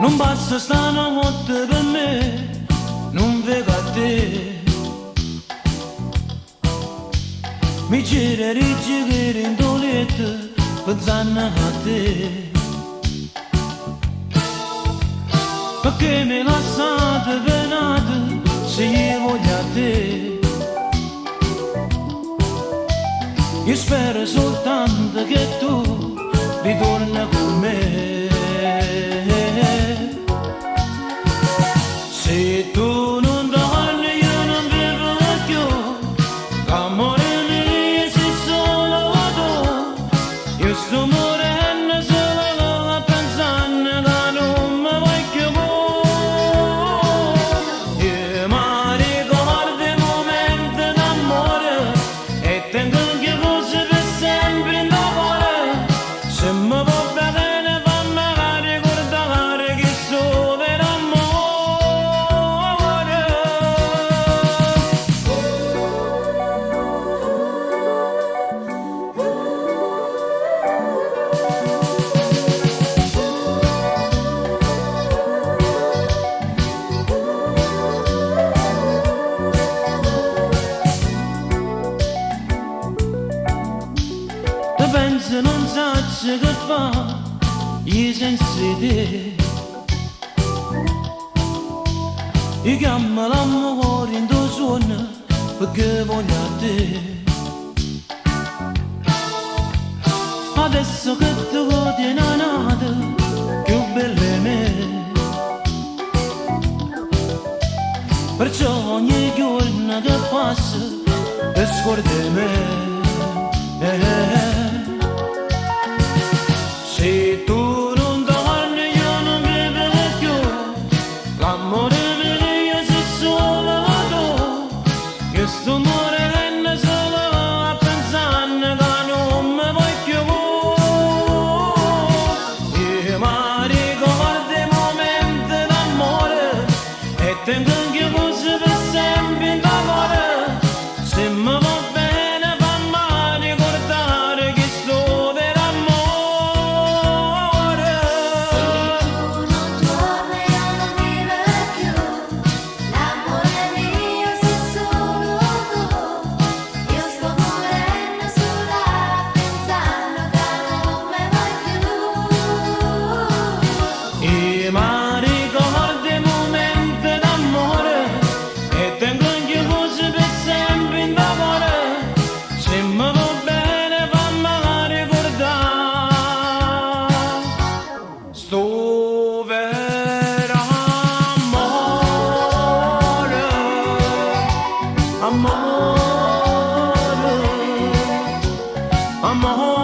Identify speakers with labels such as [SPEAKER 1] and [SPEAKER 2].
[SPEAKER 1] Nun basta stanotte per me, nun vedo a te. Mi gira e rigira in letto, pensando a te. Perché mi lasciate venato, se io voglio a te. Io spero soltanto che tu ritorna con me. Se tu non torni io non vivo più, l'amore mio sei solo tu. Io sto morendo solo a pensare che non mi vuoi più. Io mi ricordo i momenti d'amore e tengo chiuso per sempre in cuore. Se mi va bene fammi ricordare che sono vero amore. Te penso non saccio che fa, io senza te. Io chiamo l'amore in tuo suono perché voglio a te. Adesso che ti godi una nata più bella di me. Perciò ogni giorno che passa ti scordi di me. Se tu non torni io non vivo più, l'amore mio sei solo tu. Io sto morendo solo a pensare che non mi vuoi più. Io mi ricordo i momenti d'amore e tengo chiuso per sempre in cuore. Se mi va bene fammi ricordare che sto vero amore.
[SPEAKER 2] Se tu non torni io non vivo più, l'amore mio sei solo tu. Io sto morendo sola pensando che non mi vuoi più.
[SPEAKER 1] Io mi ricordo i momenti d'amore e tengo chiuso per sempre in cuore. Se mi va bene fammi ricordare sto vero amore, amore, amore.